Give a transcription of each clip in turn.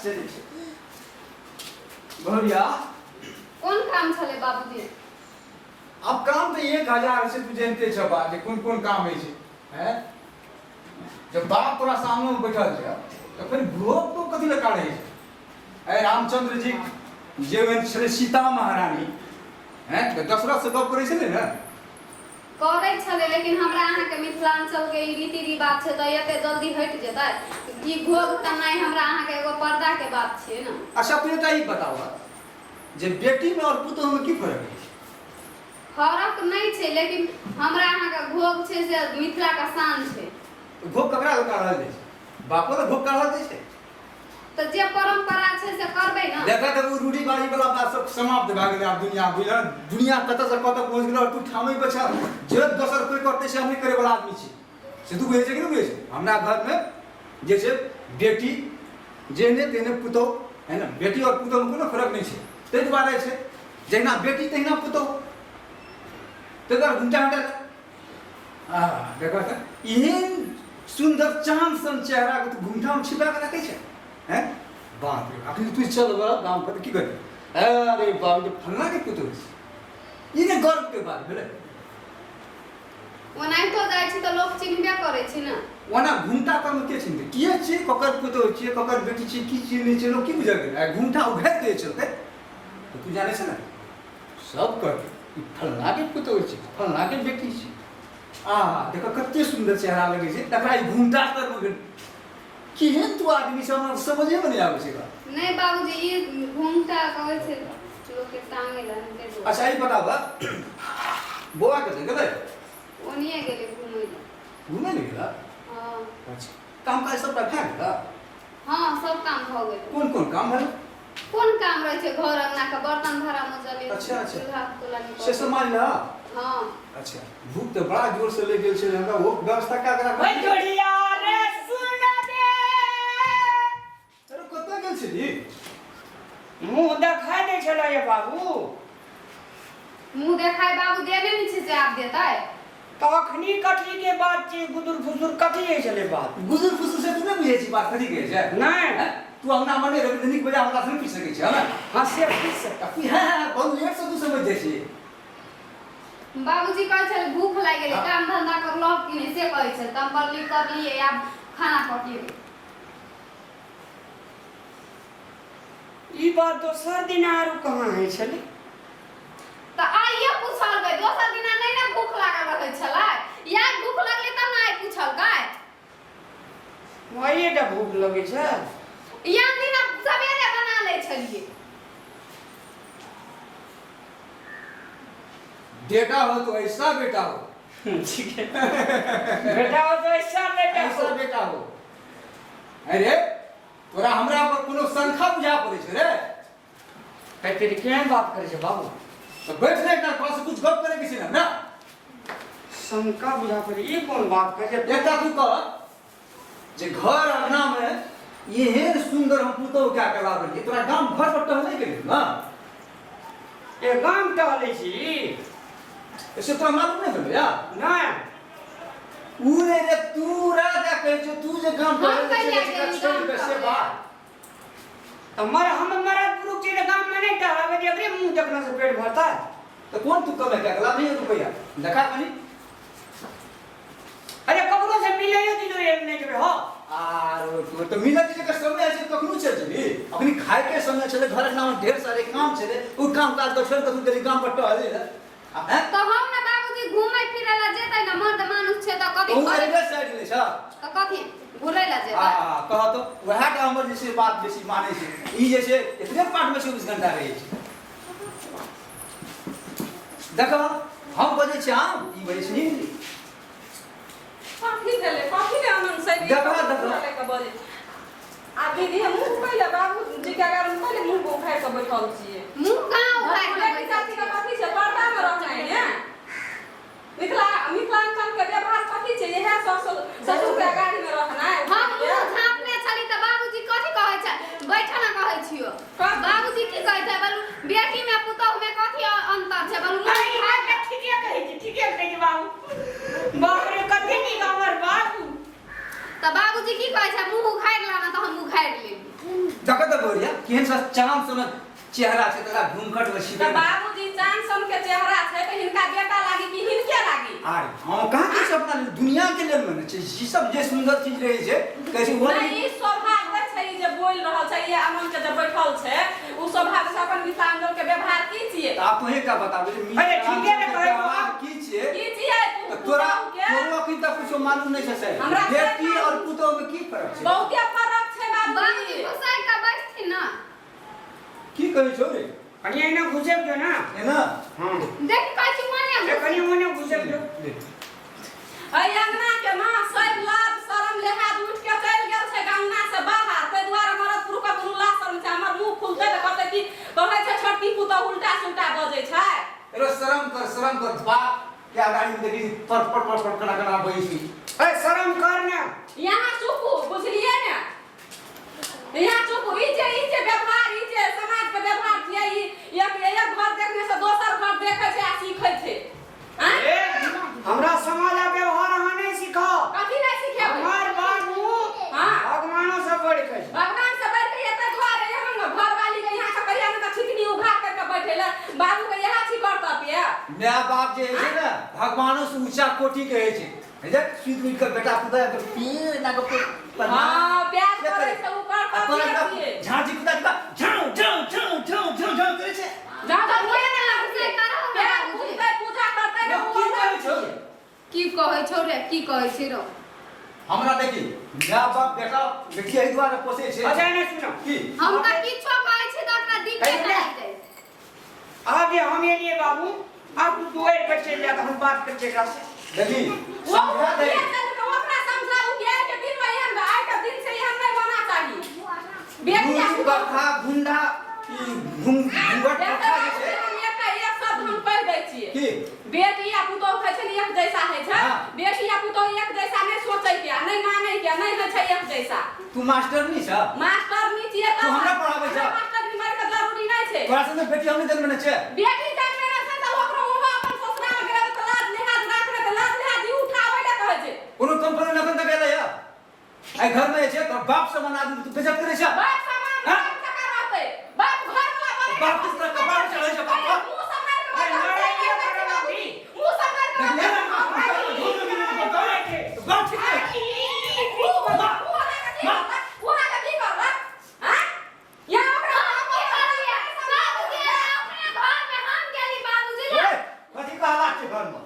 से नहि छै। बहुरिया, कोन काम छलै बाबूजी? आब काम तऽ 1000 छै, तू जानते छ बात जे कोन कोन काम होइ छै। हैं, जब बाप तोरा सामने में बैठल छै तऽ फेर घोप तो कथी लए काढ़ै छै? अरे रामचंद्र जी जे ओहन छलै सीता महारानी, हैं, तऽ दशरथ से गप करै छलै ने? करै छलै, लेकिन हमरा अहाँके मिथिलाञ्चलके ई रीति रिवाज छै तऽ एते जल्दी हटि जेतै? ई घोघ तननाइ हमरा अहाँके एगो पर्दाके बात छियै ने। अच्छा, तू एकटा ई बताबऽ जे बेटी में और पुतोह में की फर्क होइ छै? फरक नहि छै, लेकिन हमरा अहाँके घोघ छै से मिथिलाके शान छै। घोघ ककरा लग काढ़ल जाइ छै? बापो लग घोघ काढ़ल जाइ छै? तऽ जे परम्परा छै से करबै ने। देखा तऽ ओ रूढ़िवादी वाला बात सब समाप्त भए गेलै आब। दुनिया बुझल, दुनिया कतऽ से कतऽ पहुँच गेलै और तू ठामे पर छह। जे दोसर कोइ करतै से हम नहि करै वाला आदमी छी, से तू बुझै छै कि नहि बुझै छै? हमरा घरमे जे छै बेटी जेहने तेहने पुतोह है ने। बेटी और पुतोहमे कोनो फर्क नहि छै, ताहि दुआरे छै जहिना बेटी तहिना पुतोह। ताहि दुआरे घुमटा हटा आ देखो तऽ एहन सुन्दर चाँद सन चेहराके तू घुमटामे छिपा कऽ रखै छै। हैं, बाप रे, अखन तू चलबह गाम पर तऽ की करबै? अरे बाप रे, फल्लाँके पुतोह छै, ई ने गर्वके बात भेलै। ओनाहितो जाइ छी तऽ लोक चिन्हबे करै छै ने। ओना घुमटा पर के चिन्हतै? के छियै, ककर पुतोह छियै, ककर बेटी छियै, की छियै नहि छियै, लोक की बुझल गेलै? आ घुमटा उघारि के चलतै तऽ तू जानै छै ने, सब कहतै ई फल्लाँके पुतोह छै, फल्लाँके बेटी छै। आ देखऽ कते सुन्दर चेहरा लगै छै तकरा ई घुमटा तर मे। केहन तू आदमी छै, हमरा समझे मे नहि आबै छै बात। नहि बाबूजी, ई घुमटा कहै छै लोकके टांगे लए हुनके दुआरे। अच्छा, ई बताबऽ, बौआ कतऽ गेलै? ओनिये गेलै घुमै लए। घुमै लए गेलै? हँ। अच्छा, काम काज सबटा भए गेलै? हँ, सब काम भऽ गेलै। कोन कोन काम भेल? कोन काम रहै छै? घर अंगना के बर्तन भाड़ा मजले, अच्छा, अच्छा। चूल्हा तूल्हा निपल। से सब मानि लऽ? हँ। अच्छा, भूख तऽ बड़ा जोर से लागि गेल छै, हमरा ओ व्यवस्था कए कऽ ओइ राखब। जोड़िया रे सुन बे। अरे, कतऽ गेल छली? मुँह देखाय दै छलै ये बाबू। मुँह देखाय बाबू देने नहि छै से आब देतै। तऽ अखनी कथी के बात छै? गुदुर फुसुर कथी होइ छलै बात? गुजुर फुसुर से तू नहि बुझै छी बात कथी कहै छै? नहि। हैं? तू अंगना मे नहि रहबी तऽ नीक बेजा हमरा से नहि पूछि सकै छी हमे? हँ, से पूछि सकै। तू हँ हँ, बहुत लेट से तू समझ जाइ छी। बाबूजी कहै छलै भूख लागि गेलै, काम धंधा करलह कि नहि से कहै छै, तऽ हम कहलियै करलियै, आब खाना पकेबै। ई बात दोसर दिन आरो कहाँ होइ छलै? तऽ आइए पुछलकै, दोसर दिना नहि ने भूख लागल रहै छलै? या भूख लगलै तब ने आइ पुछलकै। आइए टा भूख लगै छै? या दिना सवेरे बना लै छलियै। बेटा हो तो ऐसा बेटा हो। ठीक है, बेटा हो तो ऐसा बेटा ऐसा हो। बेटा हो। अरे, तोरा हमरा पर कोनो शंखा बुझा पड़ै छै रे? कहते केहन बात करै छै बाबू? तऽ बैठ ने एकटा, तोरा से कुछ गप करे के छै ने हमरा। शंका बुझा पड़े, ई कोन बात कहै छै? एकटा तू कह जे घर अंगना में एहन सुंदर हम पुतोह कए के लाबलियै, तोरा गाम घर पर टहले के लेल ना? ए, गाम टहलै छी? से तोरा मालूम नहि भेलै या? नहि। उ नहि रे, तू राजा कहै छौ, तू जे गाम हम टहले कहिया छलै, गेली छोड़ि गाम के से टहले? बात। तऽ मर हम मरद पुरुष छी तऽ गाममे नहि टहलबै जे एकरे मुँह देखला से पेट भरतै? तऽ कोन तू कमे कए के लाबही रुपैआ, देखा कनी। अरे, ककरो से मिलैयो दिलो नहि जेबै हो। आर तोर तऽ मिलत के समय छै, कखनो चलि जेबही। अखनी खाय के समय छलै, घर अंगना में ढेर सारे काम छलै, ओ काम काज के छोड़ि कऽ तू गेली गाम पर टहले लए। हैं? तऽ हम ने बाबूजी घूमै फिरै लए जेतै ने, मर्द मानुष छै तऽ कथी तू घरे अरे साइड ले छ। तऽ कथी घुरै लए आ जेतै? कह तऽ वएह टा हमर जे छै बात बेसी मानै छै। ई जे छै एकरे पाठ में 24 घंटा रहै छै। देख, हम बजै छी आम, ई बजै छै हिंदी। कथी भेलै? कथी के आनंद से? देखा, देखा। के बजै आ दीदी, हम मुँह पहिले बाबूजी के अगर हम पहिले मुँह उखाड़ि कऽ बैठल छियै। मुँह कहाँ उघारि कऽ बेटी बैसल चाची के छियै? कथी छै पर्दा मे रहनाइ ने? मिथिला मिथिलांचल के व्यवहार कथी छै? इएह ससुर ससुर के अगाड़ी मे रहनाइ। हम मुँह झाँपने छली तऽ बाबूजी कथी कहै छै? बैठ ना, कहै छियो। बाबूजी की कहै छै? बोलू, बेटी में पुतोह में कथी अंतर छै? बोलू, मुँह अरे, उघारि ई बात ठीके कहै छी, ठीके कहै छी बाबू। बाप रे, कते नीक हमर बाबू। तऽ बाबूजी की कहै छै? मुँह उघारि ला ने, तऽ हम उघारि लेली। देखऽ तऽ। केहन सा चांद सन चेहरा छै तकरा घूंघट में तऽ छिपे बाबूजी चांद सन के चेहरा छै तऽ हिनका बेटा लागी कि हिनके लागी? आरे हम कहाँ के सब अपना दुनिया के लेल ने छै ई सब जे सुंदर चीज रहै छै कहै छै ओहो नहि, ई स्वभाव नहि छै, ई जे बोलि रहल छै, ई अमन के जे बैठल छै, ओ स्वभाव से अपन मिथिलांचल के व्यवहार की छियै? तऽ आप तोहे का बताबे जे अरे ठीके ने कहै छौ। व्यवहार की छियै? की छियै? तऽ तोरा पुतहु के तोरो अखन तक कुछो मालूम नहि छै से हमरा बेटी से और पुतोह में की फर्क छै? बहुते फरक छै बाबूजी बाबूजी। घुसाइ कऽ बैसथिन ना। की कहै छौ रे? कनि एना घुसैक जो ना। एना हाँ। देख कहै छी मने ए, कनि ओने घुसैक जो। ले। एहि अंगना के ना सब लाज शरम लेहाज उठि के चलि गेल छै अंगना से बाहर, ताहि दुआरे मरद पुरुषक कोनो लाज शरम छै। हमर मुंह खुलतै तऽ कहतै कि कहै छै छोटकी पुतहु उल्टा सुल्टा बजै छै। रे शरम कर, शरम कर, बाप के अगाड़ी में देखी पर पर पर पर कना कना बजै छी। ए शरम कर ना। यहाँ चुपू, बुझलियै ने? यहाँ चुपू। ई जे व्यवहार, ई जे समाज के व्यवहार छियै, ई एक एक घर देखने से दोसर घर देखै छै आ सीखै छै। आँय? ए, हमरा समाज आ व्यवहार अहाँ नहि सिखाओ। कथी नहि सिखेबै? हमर बाबू भगवानो से बढ़ि के छै। भगवान से बढ़ि के एते दुआरे एहन घरवाली के यहाँ के कहिया ने तऽ छितनी उघार करके बैठे ले, बाबू के इएह छी कर्तव्य। My बाप जे होइ छै ने भगवानो से ऊंचा कोटि के होइ छै। है जे सुति उठि कऽ बेटा पुतोह के पीर एना कऽ प्रणाम हँ, प्यार से करै छै, ओ आ तोरा कर्तव्य छियै। झाँझी कुदा कुदा झाँउ झाँउ झाँउ झाँउ झाँउ झाँउ करै छै। जा तऽ जा ओहे ने घुसाइ करहो ने प्यार बाबूजी। पूजतै, पूजा करतै ने। की कहै छौ? की कहै छौ रे? की कहै छी रौ? हमरा देखी my बाप बेटा बेटी एहि दुआरे पोसै छै। अच्छा एने सुनो। की? हम तऽ किछो कहै छी तऽ ओकरा दिक्कत कहियो लागि जाइ। आब जे हम एलियै बाबू, आब तू दुआरि पर चलि जा तऽ हम बात करै छियै एकरा से। देखी ओ समझा दे। ओकरा समझाबू कि आइ के दिन में एहन, आइ के दिन से एहन नहि होना चाही बेटी आ गुरु कथा गुंडा ई घूंघट देखते प्रथा जे बाबू, छै। हम एकटा एक शब्द हम कहि दै छियै। की? बेटी आ पुतोहु कहै छै ने एक जैसा होइ छै। बेटी आ पुतोहु एक जैसा नहि सोचै के आ नहि मानै के, नहि होइ छै एक जैसा। तू मास्टर नहीं छ? मास्टरनी छियै तू हमरा पढ़ाबै छह? हमरा मास्टरनी मारि के जरूरी नहि छै। तोरा से बेटी हमने जन्म छै। बेटी जन्मे छै तऽ ओकरो ओहो अपन ससुराल गेलै तऽ लाज लिहाज राखने, तऽ लाज लिहाज ई उठाबै लए कहै छै। कोनो कंप्लेन अखन तक एलै या आइ घर में जे छै तोर बाप समान आदमी तू बेइज्जत करै छ। बाप समान हाँ? बाप जकाँ रहतै, बाप घर वाला बनै। बाप किस तरह कपार चढ़ै छै बाप पर? मुँह सम्हारि के अरे बाजऽ, लड़ाइए करऽ लगली। मुँह सम्हारि के देखले बाजऽ। ना, बाप ठीक है। उ अहाँके की करलक? आँय? यहाँ ओकरा हम की करलियै? बाबूजी, अपना घरमे हम गेली बाबूजी ए, कथी कहला छै घरमे?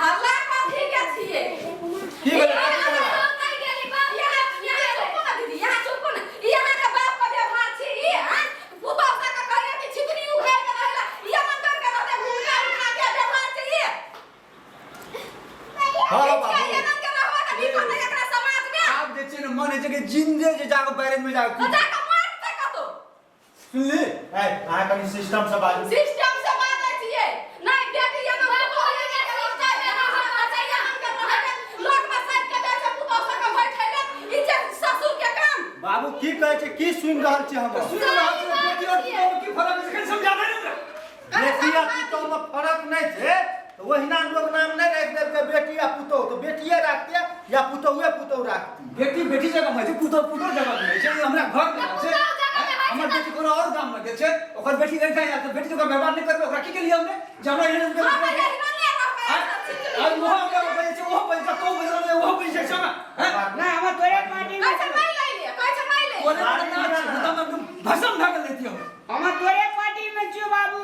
हल्ला कथी के छियै? की भेलै? कथी हम भेलै? नहि गेली बाबूजी। यहाँ यहाँ चुप ने दीदी, यहाँ चुप ने। ई अहाँके बाप के व्यवहार छी ई? आँय? पुतोहु सबके कहैया कि छितनी उघारि के रहै ला, ई अपन कर के रहतै, घूंघटा उठा के व्यवहार छै ई? हँ ई बाबू। एना के रहबै तऽ नीक होतै एकरा समाजमे? आब जे छै ने मन होइ छै कि जिंदे जे जाके बैरेज में जाके तऽ जाकऽ मारतै कतौ। सुनली? ए, अहाँ कनि सिस्टम से बाजू। सिस्टम से बाजै छियै। नहि बेटी एना पुतोहु एना के रहतै, एना हम बचैया हम के रहै, लोक में साइड के जाइ छै पुतोहु सबके बैठै ले, ई जे ससुर के काम। बाबू की कहै छै, की सुनि रहल छी हम? सुन रहल छी बेटी और पुतोह में की फर्क छै, कनि समझा दे ने ओकरा। बेटी आ पुतोह में फर्क नहि छै तऽ ओहिना लोग नाम नहि राखि देलकै बेटी आ पुतोह, तऽ बेटिए राखते या पुतोहुए पुतोह राखती? बेटी बेटी जगह में छै, पुतोह पुतोह जगह में छै। ई हमरा घर में छै। पुतोह जगह में होइ छै। हमर बेटी कोनो और गाम में गेल छै, ओकर बेटी नहीं था तऽ बेटी जगह व्यवहार नहीं करबै, ओकरा की केलियै हमने जे हमरा एहन हम एहिना नहि रहबै। आज ओहो हमरा बजै छै, ओहो बजै छै, तो बजै छै, ओहो बजै छै ने, हैं? नहि, हमर तोरे पार्टी में कहै छै मारि लै ले, कहै छै मारि लै। कोने पर ना छै, तऽ हम भस्म भए गेल रहितियै हम। हमर तोरे पार्टी में छियौ बाबू।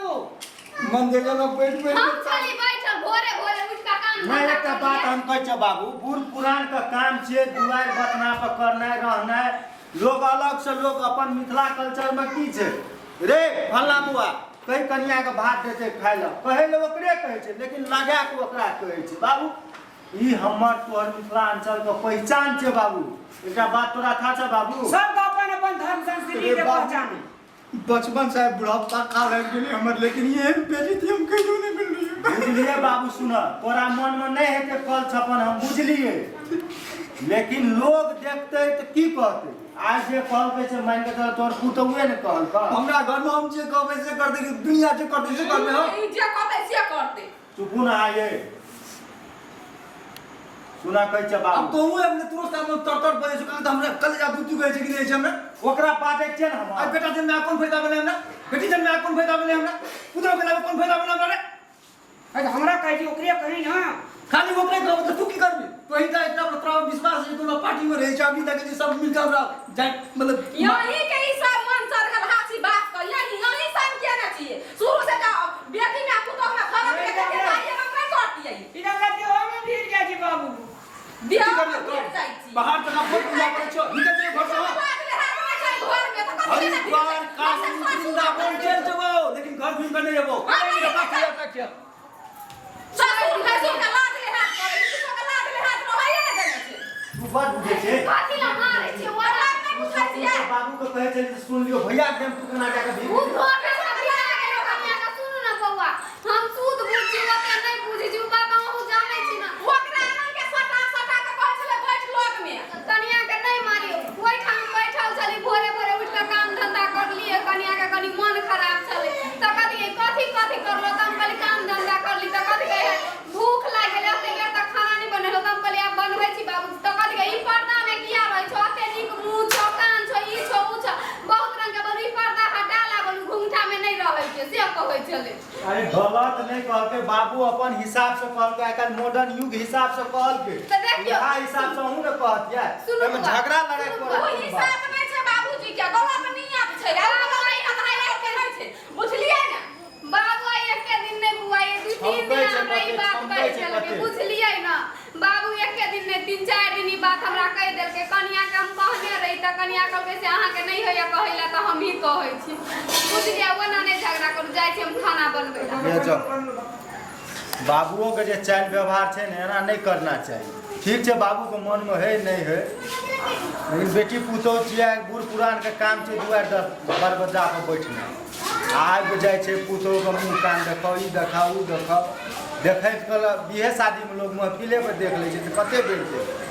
मन जे गेल बैठ बैठ। हम छली बैठल, भोरे भोरे उठि कऽ काम नहि धंधा एकटा बात करलियै। हम कहै छियै बाबू, बूढ़ पुरान के काम छियै दुआरि बतना पर करनाइ रहनाइ। लोग अलग से लोग अपन मिथिला कल्चर में की छै रे फल्ला बुआ कहि कनिया के भात देतै खाइ लए, कहै लए ओकरे कहै छै लेकिन लगा के ओकरा कहै छै। बाबू ई हमर तोहर मिथिलांचल के पहिचान छै बाबू। एकटा बात तोरा था छै बाबू? सबके अपन अपन धर्म संस्कृति के बाबू। पहचान है। बचपन से बुढ़ापा काल आबि गेलै हमर, लेकिन एहन बेइज्जती हम कहियो नहि मिललियै। बुझलियै बाबू, सुन, तोरा मनमे नहि हेतै कल छपन, हम बुझलियै, लेकिन लोग देखतै तऽ की कहतै? आइ जे कहलकै से मानि कऽ चल तोहर पुतहुए ने कहलकै। हमरा घरमे हम जे कहबै से करतै कि दुनिया जे करतै से करबै हम? ई जे कहतै से करतै। चुपू ने आइए। सुना कहै छै आब बाबू तोहू अपने तोरो सामने तर तर बजै छौ कारण तऽ हमरा कलेजा दूध कहै छै कि नहि छै हमरा ओकरा बाजै छियै ने आइ हम बेटा जन्मे कोन फायदा भेलै हमरा बेटी जन्मे कोन फायदा भेलै हमरा पुतहु भेला कोन फायदा भेलै हमरा रे अरे हमरा कहै छी ओकरे कही ना खाली ओकरे कहब तऽ तू की करबी तोही तऽ इतना तोरा विश्वास छै तोरा पार्टी में रहै छै अभी तक जे सब मिलके हमरा जाय मतलब यही के ई सब मन चढ़ल हाथी बात कर यही यही सब किया ना चाहिए शुरू से जा बेटी में पुतोह में फरक के के दाई हम नहीं करतियै ई तऽ हमरा देहो में भीड़ जाइ छै बाबू बियाह की में करबी भिड़ जाइ छी बाहर तक बहुत पूजा करै छौ निकल जाइए घर से हरिद्वार काशी वृंदावन चलि जेबौ लेकिन घर घुमि कऽ नहि एबौ ससुर भैंसुर के लाज लिहाज करै छै किछो के लाज लिहाज रहैए ने देने छै तू बड़ बुझै छै कथी ला मारै छियै ओ लाज नहि बुझै छियै बाबू के कहै छली तऽ सुन लियौ भैया के हम तू केना जाके उ भीड़ धोखा से बियाह गेलै कनिया के सुनू ने बौआ हम सूद बुझ छी ओते नहि बुझै छी उ बात अहूँ जानै छी ने ओकरा आनन के सटा सटा के कहै छलै बैठ लग में कनिया के नहि मारियौ ओहिठाम बैठल छली भोरे भोरे उठि कऽ काम धंधा करलियै कनिया के कनि मन खराब छलै तऽ कहलियै कथी कथी करलो तऽ हम कहली काम धंधा करली तऽ कथी कहै भूख लागि गेलै एते बेर तक खाना नहि बनेलहुँ तऽ हम कहलियै आब बनबै छी बाबू तऽ कथी कहै ई पर्दामे किया रहै छौ एते नीक मुँह छौ कान छौ ई छौ उ छौ बहुत रंग के बोलू ई पर्दा हटा ला बोलू घुंघटामे नहि रहै छै से कहै छलै अरे गलत नहि कहलकै बाबू अपन हिसाब से कहलकै आइ काल्हि मॉडर्न युग हिसाब से कहलकै तऽ देखियौ। इएह हिसाब से अहूँ ने कहतियै सुनू एहिमे बौआ, झगड़ा लड़ाइ सुनू करऽ ओ हिसाब नहि छै बाबूजी के गलत नियत छै आ गलत नियत नहि के नहि छै बुझलियै ने बाबू आइ एके दिन नहि बुआ ये दू तीन छमकै दिन छै हमरा ई कते, बात छमकै कहि छै देलकै कते। बुझलियै ने बाबू एके दिन नहि तीन चारि दिन ई बात हमरा कहि देलकै कनिया के हम कहने रही तऽ कनिया कहलकै से अहाँके नहि होइया कहै लए तऽ हमही कहै छी बुझलियै ओना नहि झगड़ा करू जाइ छी हम खाना बनबै लए ले जाओ। बाबुओ के जे चालि व्यवहार छै ने एना नहि करना चाही ठीक छै बाबूके मनमे है नहि है लेकिन बेटी पुतोहु छियै बूढ़ पुरानके काम छै दुआरि दरवज्जा पर बैठनाइ आबि जाइ छै पुतोहुके मुँह कान देखाउ ई देखाउ ओ देखाउ देखैत कल बिहे शादीमे लोक महफिलेमे देख लै छै तऽ कते बेर देखबै।